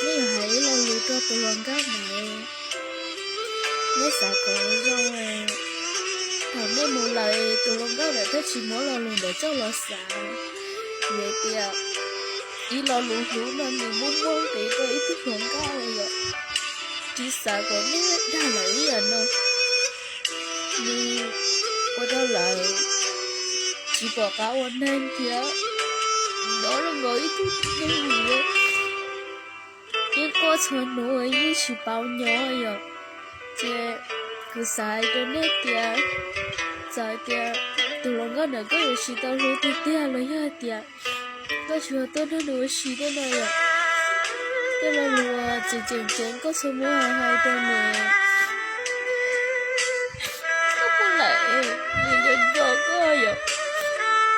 Neb yuav hais ib lo lus rau tus hluas nkauj ntawd, neb xav kom zoo. Thaum neb mus lawm tus hluas nkauj ntawd thiaj tsis muab lo lus ntawd coj los xav. Vim tias ib lo lus hlub no nws muaj muaj nqis rau ib tug hluas nkauj yom. Tsis xav kom neb dag lawm ib yam no. Nws ua rau lawv tsis pom qab ua neeg thiab. Nyob zoo nkaus ib tug neeg yeej quaj txhua hnub yeej tsis paub nyob yom. Ces kuv xav hais rau nej tias, txawm tias tus hluas nkauj ntawd koj yuav tsis tau hlub tiag tiag los yog hais tias koj tsis tuaj nrog nws ua si tej no yom, tej lo lus tseem tseem ceeb koj txhob muab hais rau nws. Koj mus lawm, nws nco nco koj yom,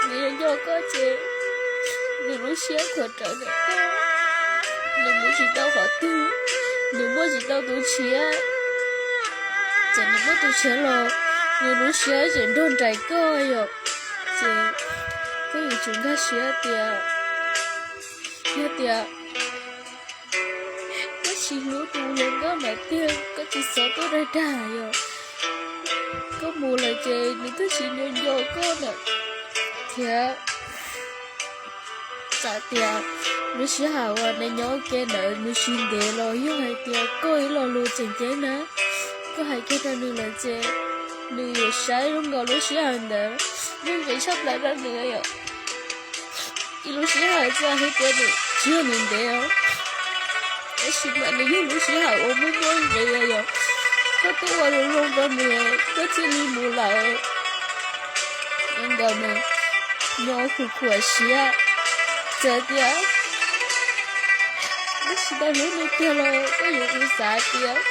nws nco nco koj ces nws lub siab khuav rawv ntawm koj. Nws mus tsis tau qhov twg, nws muaj tsis tau tus tshiab, txawm nws muaj tus tshiab los nws lub siab tseem nrog nraim koj yom. Ces koj yuav tsum nkag siab tias yog tias koj tsis hlub tus hluas nkauj ntawd tiag koj tsis txhob tuaj dag dag yom. Koj mus lawm ces nws twb tsis nco nco koj lawm thiab. Txawm tias lub sij hawm uas neb nyob ua ke ntawd nws tsis ntev los yog hais tias koj ib lo lus tseem ceeb na, koj hais kiag rau nws lawm ces nws yuav saib zoo nkaus lub sij hawm ntawd muaj nqis tshaj plaws rau nws yom. Ib lub sij hawm txawm hais tias nws tsis yog nws ntev os, tab sis mas nws yog lub sij hawm uas muaj muaj nqis yom. Koj twb ua zoo zoo rau nws koj thiaj li mus lawm. Zoo nkaus nws nyob khuv khuam siab. Txawm tias koj tsis tau hlub nws tiag los koj yuav tsum xav tias